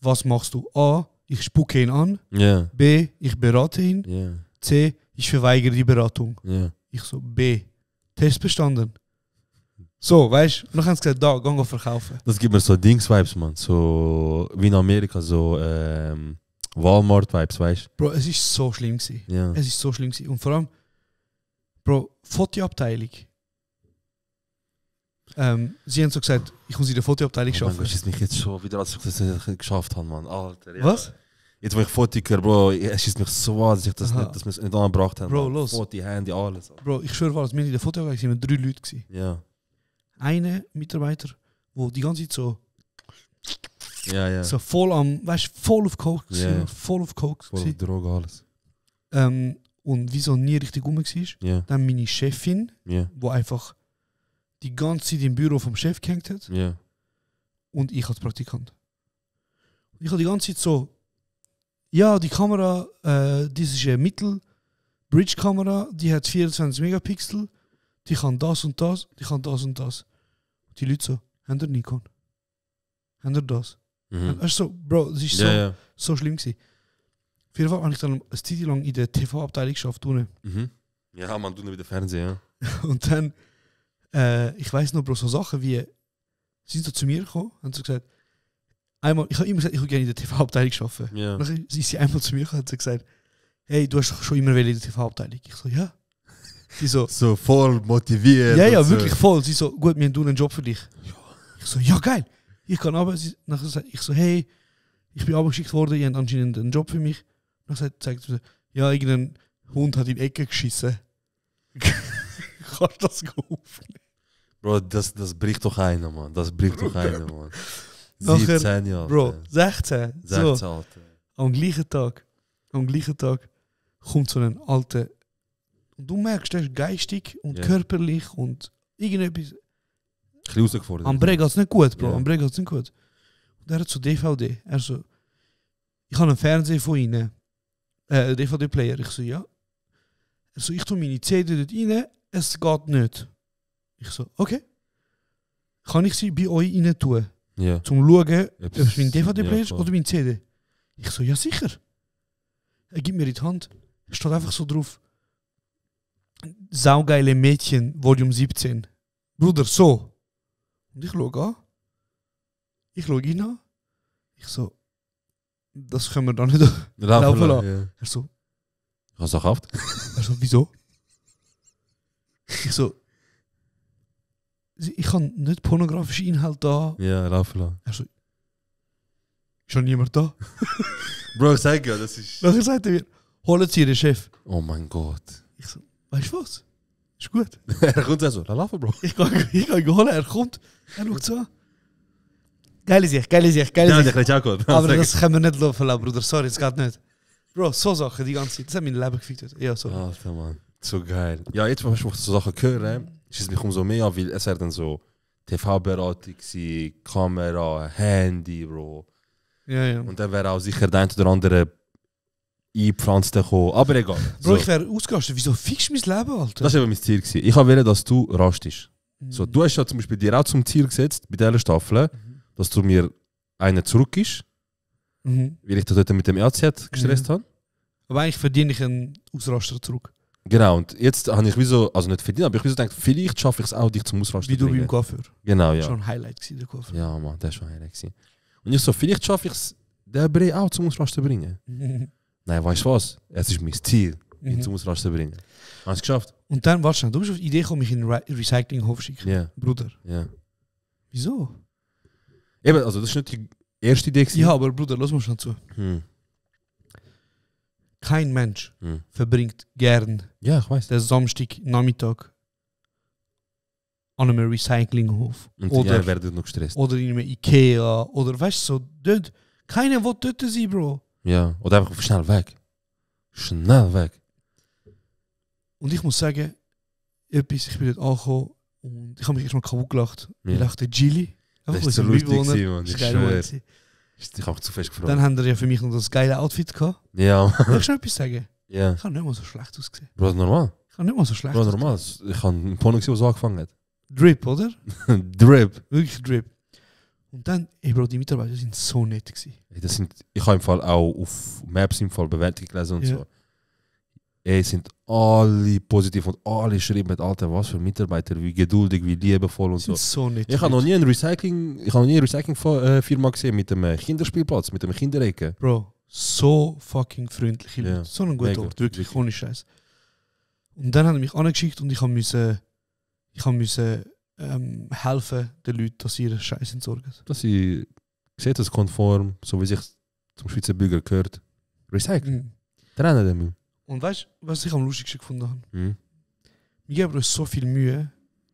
Was machst du? A, ich spucke ihn an.
Ja.
B, ich berate ihn.
Ja.
C, ich verweigere die Beratung.
Ja.
Ich so, B, Test bestanden. So, weißt du, dann haben sie gesagt, da, geh verkaufen.
Das gibt mir so Dings-Vibes, man. So wie in Amerika, so Walmart-Vibes, weißt
Bro, es ist so schlimm gewesen.
du? Ja.
Es ist so schlimm gewesen. Und vor allem, Bro, Fotoabteilung. Sie haben so gesagt, ich muss in der Fotoabteilung
Oh mein
arbeiten.
Gott, ist mich jetzt schon wieder, als ich das nicht geschafft habe, man. Alter. Ja.
Was?
Jetzt, wo ich Foto höre, Bro, es schießt mich so an, dass ich das
Aha.
nicht, dass wir es nicht angebracht haben.
Bro,
man.
los.
Foto, Handy, alles.
Bro, ich schwöre, wir in der Fotoabteilung waren 3 Leute gewesen.
Ja.
Eine Mitarbeiter, der die ganze Zeit so,
Ja.
so voll am, weißt du, voll auf Coke
Ja.
gewesen, voll auf Coke
Voll
gewesen.
Droge, alles.
Und wieso nie richtig rum war.
Ja.
Dann meine Chefin,
Ja.
die einfach die ganze Zeit im Büro vom Chef gehängt hat.
Ja.
Und ich als Praktikant. Und ich habe die ganze Zeit so, ja, die Kamera, das ist eine Mittel-Bridge-Kamera, die hat 24 Megapixel, die kann das und das, die kann das und das. Die Leute so, haben ihr Nikon? Haben ihr das?
Mhm.
Weißt du, so, Bro, das ist so,
Ja.
so schlimm gewesen. Auf jeden Fall habe ich dann eine Zeit lang in der TV-Abteilung geschafft.
Mhm. Ja, man, du nicht wieder Fernsehen, ja.
Und dann, ich weiß noch, Bro, so Sachen wie, sie sind so zu mir gekommen, haben so gesagt, einmal, ich habe immer gesagt, ich würde gerne in der TV-Abteilung arbeiten.
Ja.
Dann ist sie einmal zu mir gekommen und hat gesagt, hey, du hast doch schon immer in der TV-Abteilung. Ich so, ja. Sie so,
So voll motiviert.
ja,
und so.
wirklich voll. Sie so, gut, wir haben einen Job für dich. Ich so, ja, geil. Ich kann aber, ich so, hey, ich bin abgeschickt worden, ihr habt anscheinend einen Job für mich. Dann sagt sie, ja, irgendein Hund hat in die Ecke geschissen. Kannst du das aufnehmen?
Bro, das bricht doch einer, Mann. Das bricht doch einer, Mann.
Nachher,
17 Jahre.
Bro, 16.
16,
So,
Alter.
am gleichen Tag kommt so ein alter. Und du merkst, der ist geistig und
Ja.
körperlich und irgendetwas.
Ein bisschen herausgefordert.
Am Breg geht es nicht gut, Bro.
Ja.
Am Breg geht es nicht gut. Und er hat so DVD. Er so, ich habe einen Fernseher von Ihnen. DVD-Player. Ich so, ja. Er so, ich tue meine CD dort rein. Es geht nicht. Ich so, okay. Kann ich sie bei euch rein tun?
Ja.
Zum schauen, ob
Etwas-
es mein DVD-Player
ja,
ist
voll.
oder mein CD. Ich so, ja sicher. Er gibt mir in die Hand. Es steht einfach so drauf. Saugeile Mädchen, Volume 17. Bruder, so. Und ich schaue an. Ich schaue ihn an. Ich so, das können wir da nicht laufen lassen.
Ja.
Er so,
Hast du auch gekauft?
wieso? Ich so, ich habe nicht pornografische Inhalte da.
Ja, laufen lassen.
Er so, ist schon niemand da?
Bro, ich sag ja, das ist...
Nachher sagt er mir, holen Sie Ihren Chef.
Oh mein Gott.
Ich so, weißt du was? Ist gut.
Er kommt so, laufen, Bro.
Ich kann ihn holen, er kommt, er schaut so an. Geile Sicht.
Ja, der kann auch gut.
Aber das können wir nicht laufen lassen, Bruder. Sorry, es geht nicht. Bro, so Sachen die ganze Zeit. Das hat mein Leben gefickt. Ja, sorry.
Alter, Mann. So geil. Ja, jetzt, wo ich so Sachen höre, schießt mich umso mehr an, weil es wäre dann so TV-Beratung, Kamera, Handy, Bro.
Ja.
Und dann wäre auch sicher der ein oder andere eingepflanzte gekommen. Aber egal.
Bro,
So.
ich wäre ausgerastet. Wieso fickst du mein Leben, Alter?
Das war eben mein Ziel. Gewesen. Ich wollte, dass du rastest. So, du hast ja zum Beispiel dir auch zum Ziel gesetzt, bei dieser Staffel, dass du mir einen zurückgibst,
Mhm.
weil ich das dort mit dem RZ gestresst habe.
Aber eigentlich verdiene ich einen Ausraster zurück.
Genau, und jetzt habe ich wieso, also nicht verdient, aber ich wieso gedacht, vielleicht schaffe ich es auch, dich zum Ausrasten
Wie
zu
du
bringen.
beim Coiffeur.
Genau, ja.
Schon ein Highlight gewesen, der Coiffeur.
Ja, Mann, das war schon heilig gewesen. Und ich so, vielleicht schaffe ich es, den Bre auch zum Ausrasten zu bringen. Nein, weißt du was? Es ist mein Ziel, ihn zum Ausrasten zu bringen. Hast du es geschafft?
Und dann, warte schon, du bist auf die Idee gekommen, mich in den Recyclinghof zu schicken.
Ja.
Bruder.
Ja.
Wieso?
Eben, also das ist nicht die erste Idee gewesen.
Ja, aber Bruder, lass mal schon zu. Kein Mensch verbringt gern
Ja, ich weiß.
den Samstagnachmittag an einem Recyclinghof.
Und
Oder,
ja, werden noch gestresst.
oder in einem Ikea. Oder weißt du, so dort. Keiner will dort sein, Bro.
Ja, oder einfach schnell weg. Schnell weg.
Und ich muss sagen, etwas, ich bin dort angekommen und ich habe mich erstmal kaputt gelacht.
Ja.
Ich dachte, Gilly.
Das
Einfach
ist so
unser
lustig
Mitbewohner.
gewesen, Mann.
Das
Ich
ist geil,
schwöre.
gewesen.
Ich habe mich zu fest gefreut.
Dann haben wir ja für mich noch das geile Outfit gehabt.
Ja,
Soll ich schon etwas sagen?
ja.
Ich habe nicht mal so schlecht ausgesehen.
Bro, das ist normal.
kann nicht mal so schlecht.
Bro, normal. Ich habe einen Porno gesehen, der so angefangen hat.
Drip, oder?
Drip.
Wirklich Drip. Und dann, ey Bro, die Mitarbeiter sind so nett gewesen.
Ich habe im Fall auch auf Maps im Fall Bewertung gelesen und
Ja.
so. Ey, sind alle positiv und alle schreiben, Alter, was für Mitarbeiter, wie geduldig, wie liebevoll und
Sind
so.
so nett.
Ich habe noch nie eine Recycling-Firma gesehen mit einem Kinderspielplatz, mit einem Kinderecke.
Bro, so fucking freundliche Leute.
Ja,
So ein guter
mega,
Ort, wirklich,
wirklich.
ohne Scheiß. Und dann haben sie mich angeschickt und ich musste helfen den Leuten, dass sie ihren Scheiß entsorgen.
Dass sie gesetzeskonform, so wie sich zum Schweizer Bürger gehört, recyceln. Trennen damit.
Und weißt du, was ich am lustigsten gefunden habe?
Mhm.
Wir geben uns so viel Mühe,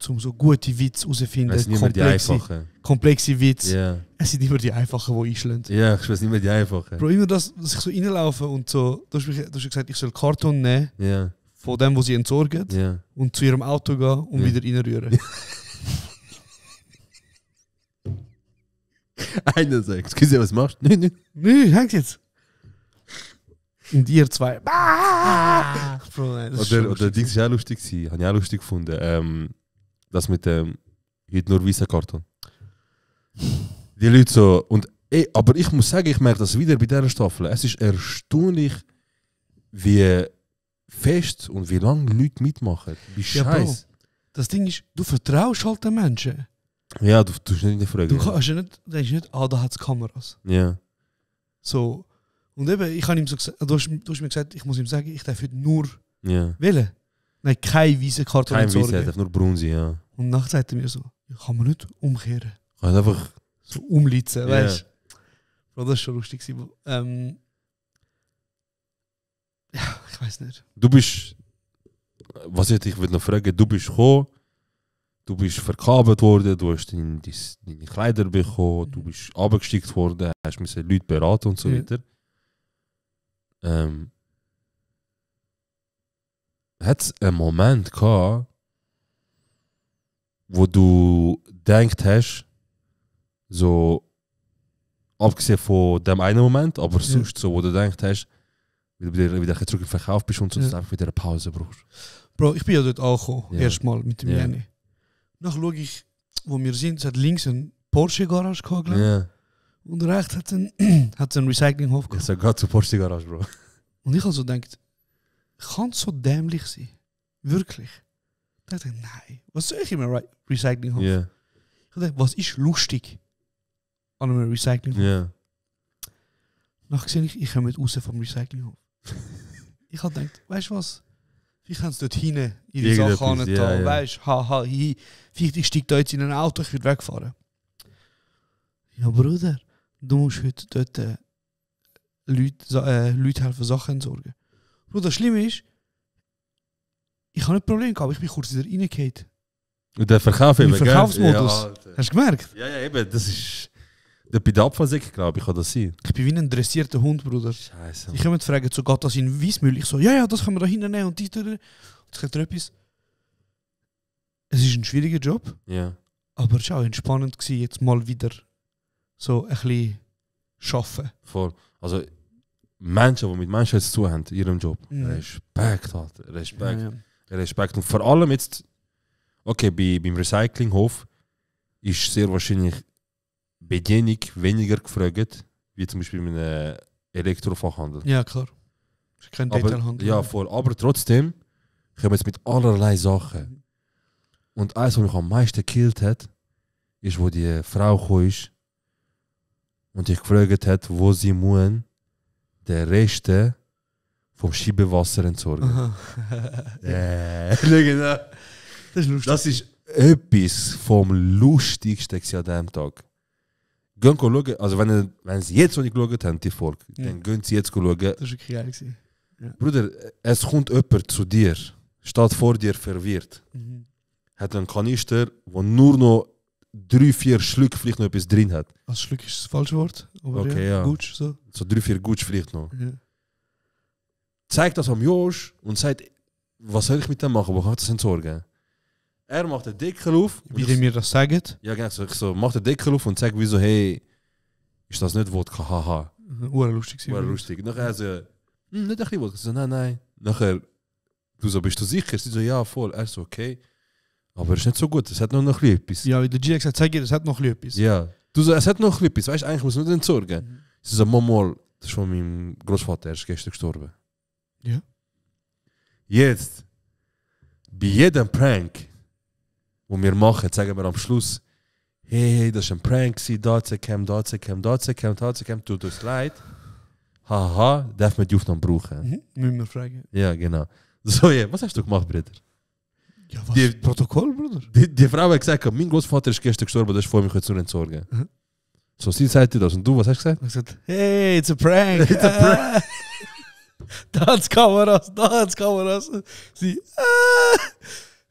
um so gute Witze herauszufinden,
Es sind immer die einfachen.
komplexe Witze.
Ja.
Es sind immer die einfachen, die einschlagen.
Ja, ich weiß nicht mehr die einfachen.
Bro, immer das, dass ich so reinlaufe und so, du hast gesagt, ich soll Karton nehmen,
Ja,
von dem, was sie entsorgen,
ja.
und zu ihrem Auto gehen und
Ja.
wieder reinrühren.
Einer sagt, excuse, was machst du? Nein.
Nö, hängt jetzt. Und ihr zwei. Bro, nein, das ist schon
Oder
lustig.
Dings war auch lustig, habe ich auch lustig gefunden. Das mit dem heute nur weißer Karton. Die Leute so, und aber ich muss sagen, ich merke das wieder bei dieser Staffel. Es ist erstaunlich, wie fest und wie lange Leute mitmachen. Wie
Ja, Bro.
scheiße.
Das Ding ist, du vertraust halt den Menschen.
Ja, du tust nicht fragen.
Du kannst ja nicht, denkst nicht, da hat es Kameras.
Ja.
So. Und eben, ich habe ihm so gesagt, du hast mir gesagt, ich muss ihm sagen, ich darf heute nur
Ja.
wählen. Nein, kein weißer Karton
Kein
entsorgen.
Weißer, nur Brunsi, ja.
Und nachher sagt er mir so, ja, kann man nicht umkehren.
Kann einfach.
So umlitzen,
Ja.
weißt du? Bro, das ist schon lustig gewesen. Ja, ich weiß nicht.
Du bist. Was ich will noch fragen, du bist gekommen, du bist verkabelt worden, du hast deine Kleider bekommen, du bist abgesteckt worden, hast müssen Leute beraten und so
Ja.
weiter. Hat es einen Moment gehabt, wo du gedacht hast, so abgesehen von dem einen Moment, aber sonst so, wo du gedacht hast, wie du wieder zurück im Verkauf bist und so, dass du einfach wieder eine Pause brauchst.
Bro, ich bin ja dort angekommen,
Ja.
erstmal mit dem
Ja.
Jenny. Nachher schaue ich, wo wir sind, es hat links ein Porsche-Garage gehabt, glaub ich.
Ja.
Und rechts hat es einen Recyclinghof
Ich
gehabt.
sag gerade zur Porsche Garage, Bro.
Und ich habe so gedacht, kann es so dämlich sein? Wirklich? Ich dachte, nein, was soll ich in einem Recyclinghof?
Ja.
Ich dachte, was ist lustig an einem Recyclinghof?
Ja.
Nachher sehe ich komme nicht raus vom Recyclinghof. Ich habe gedacht, weißt du was? Vielleicht haben sie dort hinten ihre
Irgendetwas,
Sachen an,
ja, ja.
weißt du, haha, hi. Vielleicht ich steige da jetzt in ein Auto, ich würde wegfahren. Ja, Bruder, du musst heute dort Leute helfen, Sachen entsorgen. Bruder, das Schlimme ist, ich habe nicht Problem gehabt, aber ich bin kurz wieder reingefallen.
Und der Verkauf
Im
eben, gell?
Verkaufsmodus.
Ja, Alter.
Hast du gemerkt?
Ja, ja, eben, das ist. Bei der Abfallsäcke, glaube ich, kann das sein.
Ich bin wie ein dressierter Hund, Bruder.
Scheiße.
Ich komme fragen, so geht das in Weissmühl? Ich so, ja, das können wir da hinten nehmen und die da. Und ich sage etwas. Es ist ein schwieriger Job,
Ja.
aber es war auch entspannend gewesen, jetzt mal wieder so ein bisschen arbeiten.
Voll. Also, Menschen, die mit Menschen jetzt zu tun haben in ihrem Job.
Mhm.
Respekt, Alter. Respekt.
Ja.
Respekt. Und vor allem jetzt, okay, beim Recyclinghof ist sehr wahrscheinlich Bedienung weniger gefragt, wie zum Beispiel in einem Elektrofachhandel.
Ja, klar. Das ist kein
Aber,
Detailhandel.
ja, voll. Aber trotzdem kommen wir jetzt mit allerlei Sachen. Und eins, was mich am meisten gekillt hat, ist, wo die Frau gekommen ist und dich gefragt hat, wo sie muss den Reste vom Schiebewasser entsorgen.
Aha.
Genau.
Das ist lustig.
Das ist etwas vom Lustigsten gewesen an diesem Tag. Gehen schauen, also wenn sie jetzt noch nicht geschaut haben, die Folge, dann gehen sie jetzt schauen.
Das war wirklich geil gewesen.
Bruder, es kommt jemand zu dir, steht vor dir verwirrt,
Mhm.
hat einen Kanister, wo nur noch 3-4 Schlücke vielleicht noch etwas drin hat.
Als Schluck ist das falsche Wort. Aber
Okay, ja.
Gut, so.
So 3-4 Gutsch vielleicht noch.
Ja.
Zeigt das am Josh und sagt, was soll ich mit dem machen, wo kann ich das entsorgen? Er macht den Deckel auf. und
Wie
ich-
die mir das sagen.
Ja, genau. Ich so, mach den Deckel auf und sag, wieso, hey, ist das nicht Wodka? Haha.
Lustig gewesen.
War lustig. Nachher so, nicht ein bisschen Wodka. Ich so, nein. Nachher Du so, bist du sicher? Sie so, ja, voll. Er so, okay. Aber es ist nicht so gut, es hat noch ein bisschen etwas.
Ja, wie der G gesagt, zeig dir, es hat noch etwas.
Ja. Du so, es hat noch ein bisschen etwas. Weißt du, eigentlich muss man nicht entsorgen. Sie so, Mama, das ist von meinem Großvater, er ist gestern gestorben.
Ja.
Jetzt, bei jedem Prank, den wir machen, sagen wir am Schluss, hey, das war ein Prank, Dazecam, tut uns leid. Haha, darf man die Aufnahme brauchen?
Müssen wir fragen.
Ja, genau. So, ja, was hast du gemacht, Bruder?
Ja, was? Protokoll, Bruder?
Die Frau hat gesagt, mein Großvater ist gestern gestorben, das ist vor mir jetzt nur entsorgen. So, sie sagte das. Und du, was hast du gesagt?
Ich gesagt, hey, it's a prank.
It's a prank.
Da hat's Kameras. Sie,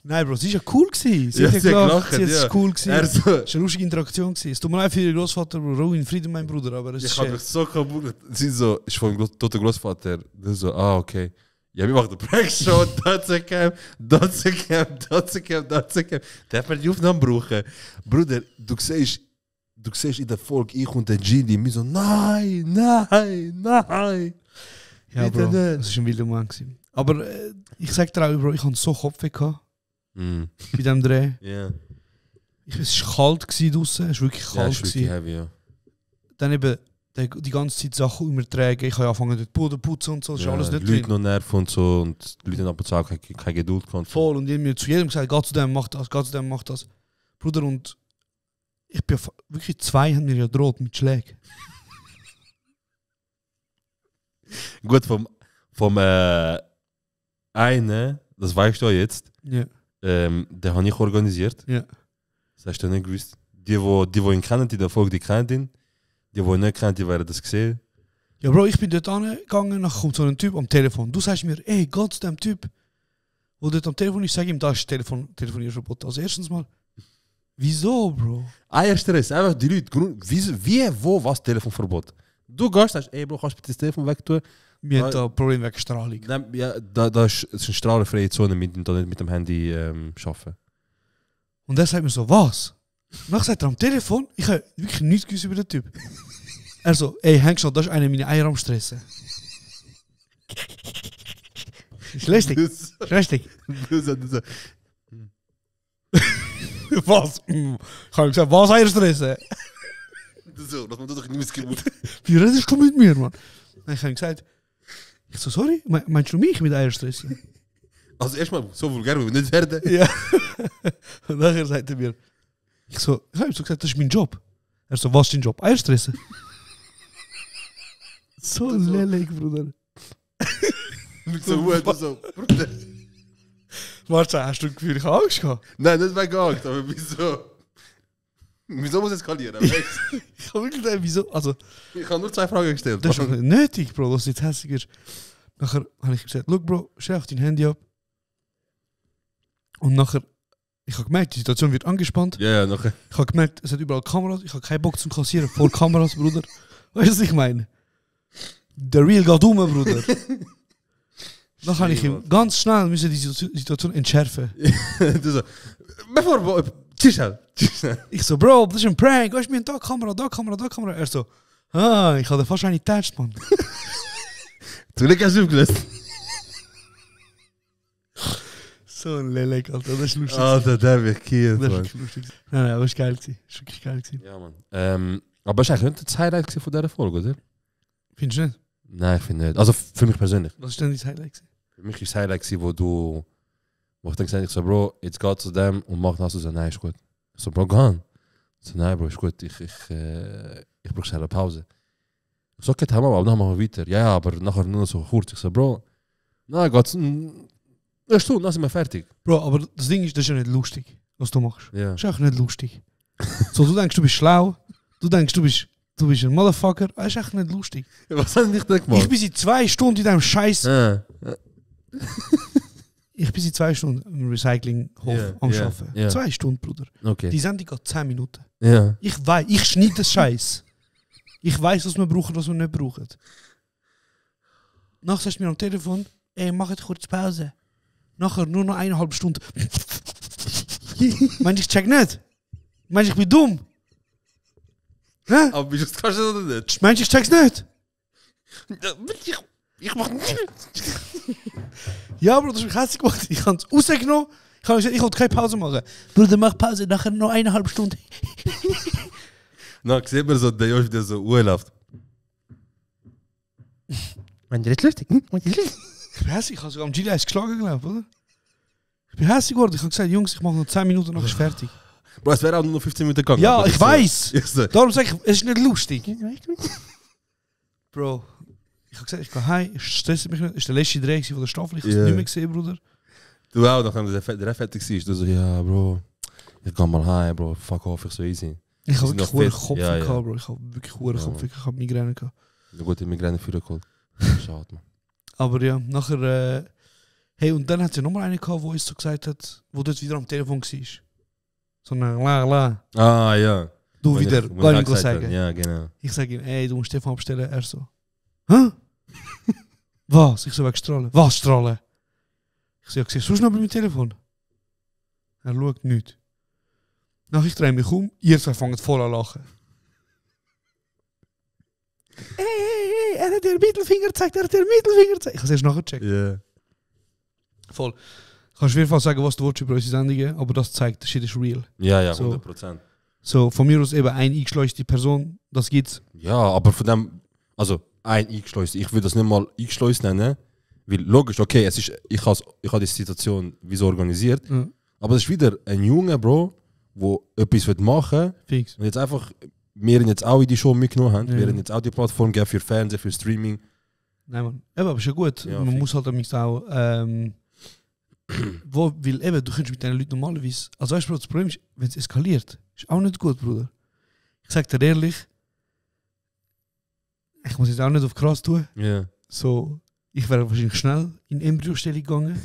Nein, Bro, sie war ja cool gewesen. Sie hat gelacht, sie ist cool gewesen. Es war eine lustige Interaktion gewesen. Es tut mir leid für ihren Großvater, Bro. Ruhe in Frieden, mein Bruder, aber es ist
ich hab mich so kaputt. Sie so, ist von meinem toten Großvater. Du so, okay. Ja, wir machen eine Prank-Show, Dazecam. Darf man die Aufnahme brauchen? Bruder, du siehst in der Folge, ich und der Gini, mir so, nein.
Ja, Bro, das war ein wilder Mann gewesen. Aber ich sag dir auch, Bro, ich hatte so Kopfweh gehabt. Bei diesem Dreh.
Yeah.
Es war kalt draußen, es war wirklich kalt.
Ja, es ist wirklich heavy, ja.
Dann eben die ganze Zeit Sachen übertragen. Ich habe angefangen mit Boden putzen und so, das ist alles nicht
drin. Die Leute noch Nerven und so und die Leute haben ab und zu auch keine Geduld gehabt.
Voll, und ich habe mir zu jedem gesagt, geh zu dem, mach das. Bruder, und ich bin wirklich 2 haben mir ja droht mit Schlägen.
Gut, vom einen, das weißt du jetzt,
ja.
Den habe ich organisiert.
Ja.
Das hast du nicht gewusst. Die ihn kennen, die Folge, die kennen ihn. Die ihn nicht kennen, die werden das gesehen.
Ja, Bro, ich bin dort angegangen, dann kommt so ein Typ am Telefon. Du sagst mir, ey, geh zu dem Typ, wo dort am Telefon ist, sag ihm, da ist Telefonierverbot. Also erstens mal, wieso, Bro?
Stress, einfach die Leute, wie, wo, was Telefonverbot? Du gehst, sagst, ey, Bro, kannst du bitte das Telefon wegtun?
Wir haben da ein Problem wegen Strahlung.
Ja, da ist eine strahlenfreie Zone, mit dem Handy arbeiten.
Und er sagt mir so, was? Nachher sagt er am Telefon, ich habe wirklich nichts gewusst über den Typ. Er so, ey, hängst du noch, das ist einer meine Eier am Stressen. Ist lästig. Was? Ich habe gesagt, was Eier stressen?
So, das man doch nicht mitgemacht.
Wie redest du mit mir, Mann? Dann habe ich gesagt, ich so, sorry, meinst du mich mit Eierstress?
Also erstmal, so vulgär will ich nicht werden.
Ja. Und nachher sagt er mir, ich habe ihm so gesagt, das ist mein Job. Er so, was ist dein Job? Eierstress? So lellig, Bruder.
So gut, so, Bruder.
Warte, hast du das Gefühl, ich habe Angst gehabt?
Nein, das war gar nicht, aber wieso? Wieso muss es eskalieren?
Ich habe wirklich gedacht, wieso? Also,
ich habe nur 2 Fragen gestellt.
Das ist nicht nötig, Bro, dass du jetzt hässlich ist. Nachher habe ich gesagt, look, Bro, stell auf dein Handy ab. Und nachher, ich habe gemerkt, die Situation wird angespannt.
Ja, nachher.
Ich habe gemerkt, es hat überall Kameras. Ich habe keinen Bock zum Kassieren vor Kameras, Bruder. Weißt du, was ich meine? Der Real geht um, Bruder. Dann habe ich ihm ganz schnell die Situation entschärfen.
Du so, bevor, tschüss.
Ich so, Bro, das ist ein Prank. Weißt du, wir haben da Kamera. Er so, ich habe fast eine getatscht, Mann.
Zum Glück hast du aufgelöst.
So ein Lelek, Alter, das ist lustig.
Alter, der wird gekillt,
Mann. Das ist lustig. Nein, aber es war geil. Es war wirklich geil.
Ja, Mann. Aber es war eigentlich nicht das Highlight von dieser Folge, oder?
Findest du nicht?
Nein, ich finde nicht. Also für mich persönlich.
Was ist denn das Highlight?
Für mich war das Highlight, wo ich dann gesagt habe, so, Bro, jetzt geh zu dem und mach das. So, nein, ist gut. Ich so, Bro, geh. So, nein, Bro, ist gut. Ich brauche schnell eine Pause. Ich so, okay, haben wir, aber dann machen wir weiter. Ja, aber nachher nur so kurz. Ich so, Bro, nein, geht's. Eine Stunde, dann sind wir fertig.
Bro, aber das Ding ist, das ist ja nicht lustig, was du machst.
Ja.
Das ist auch nicht lustig. So, du denkst, du bist schlau. Du denkst, du bist ein Motherfucker. Das ist echt nicht lustig.
Was hast du nicht gemacht?
Ich bin seit 2 Stunden in diesem Scheiß.
Ja.
Ich bin seit 2 Stunden im Recyclinghof am Arbeiten.
Ja.
2 Stunden, Bruder.
Okay.
Die Sendung geht 10 Minuten.
Ja.
Ich schneide das Scheiß. Ich weiß, was wir brauchen, was wir nicht brauchen. Nachher sagst du mir am Telefon, ey, mach jetzt kurz Pause. Nachher nur noch 1,5 Stunden. Meinst du, ich check nicht? Meinst du, ich bin dumm? Hä?
Aber kannst du das nicht?
Meinst du, ich check's nicht?
Ich mach nicht.
Ja, Bro, das ist hässlich gemacht. Ich habe es rausgenommen. Ich habe gesagt, ich wollte keine Pause machen. Bruder, mach Pause, nachher noch 1,5 Stunden.
Na, sieht man so, der Josh wieder so urläuft.
Wenn jetzt lustig? Ich bin hässlich, ich habe sogar am Gilles geschlagen, glaube ich, oder? Ich bin hässlich geworden. Ich habe gesagt, Jungs, ich mache noch 10 Minuten, dann ist fertig.
Bro, es wäre auch nur noch 15 Minuten gegangen.
Ja, ich weiß.
So.
Darum sage ich, es ist nicht lustig. Bro, ich habe gesagt, ich gehe heim, ich stresse mich nicht. Das war der letzte Dreh von der Staffel, ich habe es nicht mehr gesehen, Bruder.
Du auch, nachdem der fertig war, du so, ja, Bro, ich gehe mal heim, Bro, fuck off, ich so easy.
Ich habe wirklich hohen
fit.
Kopf
Ja, ja.
gehabt, Bro. Ich habe wirklich hohen Kopf, ich habe Migräne gehabt.
Eine gute Migräne für geholt. Schade, man.
Aber ja, nachher, hey, und dann hat es ja nochmal eine gehabt, wo uns so gesagt hat, wo dort wieder am Telefon war. So eine la.
Ah, ja.
Du wieder, gar nicht sagen.
Ja, genau.
Ich sage ihm, ey, du musst Stefan abstellen. Er so, hä? Was? Ich so, wegen Strahlen. Was Strahlen? Ich so, ja, siehst du noch bei meinem Telefon? Er schaut nicht. Nach ich drehe mich um, ihr zwei fangen voll an lachen. Ey, er hat den Mittelfinger gezeigt, Ich habe es erst nachher gecheckt.
Ja.
Voll. Ich kann schwer sagen, was du willst über unsere Sendungen, aber das zeigt, das shit ist real.
Ja,
So.
100%.
So, von mir aus eben eine eingeschleuste Person, das gibt's.
Ja, aber von dem, also ein eingeschleust, ich würde das nicht mal eingeschleust nennen, weil logisch, okay, es ist, ich habe die Situation wie so organisiert, aber es ist wieder ein Junge, Bro, der etwas machen will.
Fix.
Und jetzt einfach, wir ihn jetzt auch in die Show mitgenommen haben,
Ja.
wir ihn jetzt auch die Plattform geben für Fernsehen, für Streaming.
Nein, Mann. Eben, aber ist ja gut.
Ja,
Man
fix.
muss halt auch, weil eben, du kannst mit diesen Leuten normalerweise, also weißt du, Bro, das Problem ist, wenn es eskaliert, ist auch nicht gut, Bruder. Ich sag dir ehrlich, ich muss jetzt auch nicht auf krass tun.
Ja.
So, ich wäre wahrscheinlich schnell in Embryostellung gegangen,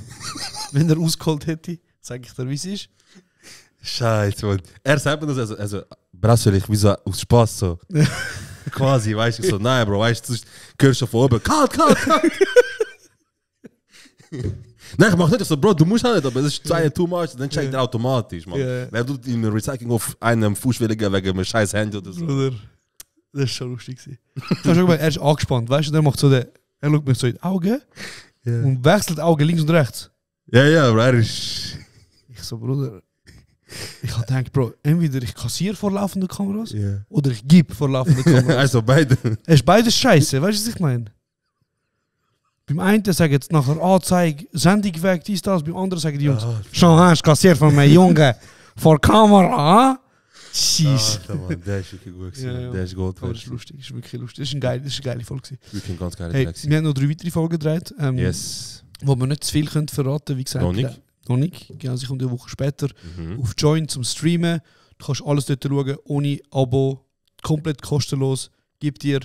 wenn er ausgeholt hätte. Sag ich dir, wie es ist.
Scheiße, Mann. Er sagt mir das, also brasselig, wie so aus Spaß so. Quasi, weißt du, so, nein, Bro, weißt du, du hörst schon von oben, kalt. Nein, ich mach nicht, ich so, Bro, du musst halt nicht, aber es ist too much, dann checkt er automatisch, man.
Ja.
Wer tut in Recycling auf einem Fußwilligen wegen einem scheiß Handy oder so.
Bruder, das ist schon lustig. Ich habe schon gemeint, er ist angespannt, weißt du, der macht so er schaut mir so in die Augen und wechselt die Augen links und rechts.
Ja, Bro, er ist...
Ich so, Bruder, ich habe gedacht, Bro, entweder ich kassiere vor laufenden Kameras oder ich gebe vor laufenden Kameras.
Also beide.
Es ist beides scheiße, weißt du, was ich meine? Beim einen sagen jetzt nachher Anzeige, Sendung weg, dies, das, beim anderen sagen die Jungs, schon hast du kassiert von einem Jungen vor Kamera, ah? Sheesh.
Mann, der ist wirklich gut gewesen,
Ja.
der ist gut.
Aber das ist lustig, das ist wirklich lustig. Das ist eine geile Folge gewesen.
Wirklich ein ganz geiler
Hey,
Track.
wir haben noch 3 weitere Folgen gedreht,
Yes.
wo wir nicht zu viel können verraten, wie gesagt.
Noch nicht.
Noch nicht, genau, sie kommt eine Woche später
Mhm.
auf Join zum Streamen. Du kannst alles dort schauen, ohne Abo, komplett kostenlos. Gib dir,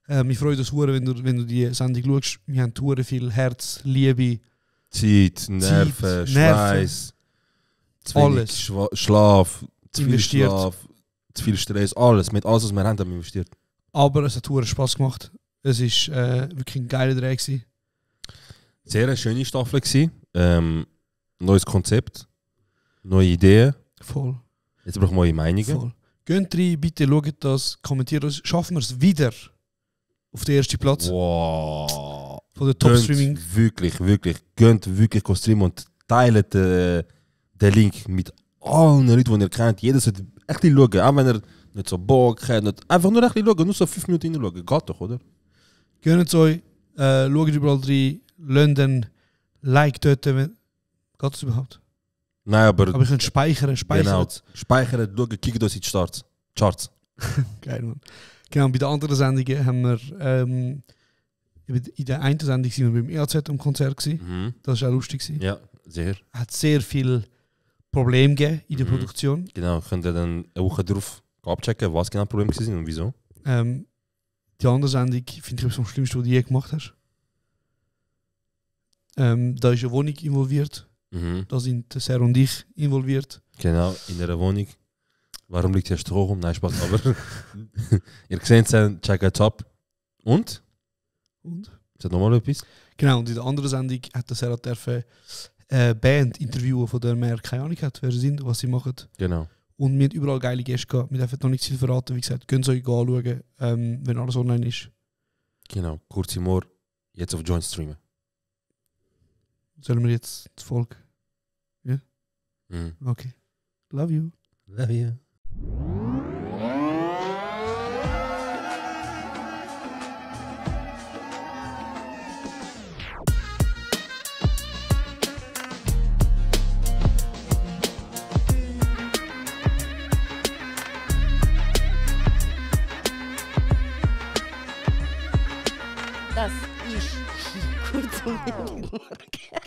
wir freuen uns sehr, wenn du die Sendung schaust. Wir haben sehr viel Herz, Liebe,
Zeit, Nerven, Schweiß, zu wenig
alles.
Schlaf, zu viel
Investiert.
Schlaf, zu viel Stress, alles. Mit alles, was wir haben wir investiert.
Aber es hat sehr Spaß gemacht. Es war wirklich ein geiler Dreh gewesen.
Sehr eine schöne Staffel gewesen. Neues Konzept, neue Ideen.
Voll.
Jetzt brauchen wir neue Meinungen.
Voll. Geht rein, bitte schaut das, kommentiert uns. Schaffen wir es wieder auf den ersten Platz
Wow.
von der Top-Streaming.
Wirklich. Gönnt wirklich streamen und teilt den Link mit allen Leuten, die ihr kennt. Jeder sollte echt schauen, auch wenn er nicht so Bock hat. Nicht, einfach nur echt schauen, nur so 5 Minuten hinschauen. Geht doch, oder?
Gönnt es euch, schaut überall rein, lasst ein Like dort. Geht das überhaupt?
Nein, aber
Aber ich kann speichern.
genau. Speichern, schauen, kicken uns in die Charts.
Geil, Mann. Genau, bei den anderen Sendungen haben wir in der einen Sendung sind wir beim EAZ am Konzert gewesen.
Mhm.
Das war auch lustig gewesen.
Ja, sehr.
Hat sehr viel Probleme gegeben in der
Mhm.
Produktion.
Genau, könnt ihr dann eine Woche drauf abchecken, was genau die Probleme sind und wieso.
Die andere Sendung finde ich etwas am Schlimmsten, was du je gemacht hast. Da ist eine Wohnung involviert.
Mhm.
Da sind der Ser und ich involviert.
Genau, in einer Wohnung. Warum liegt hier Stroh rum? Nein, Spaß, aber ihr seht es, check es ab. Und? Ist das nochmal etwas?
Genau, und in der anderen Sendung hat der Ser dürfen Band interviewen, von der man keine Ahnung hat, wer sie sind und was sie machen.
Genau.
Und wir haben überall geile Gäste gehabt. Wir dürfen noch nicht viel verraten. Wie gesagt, könnt ihr euch anschauen, wenn alles online ist.
Genau, kurz im Ohr. Jetzt auf Joint streamen.
Sollen wir jetzt das Volk?
Mhm.
Okay. Love you.
Love you.
Das ist kurz und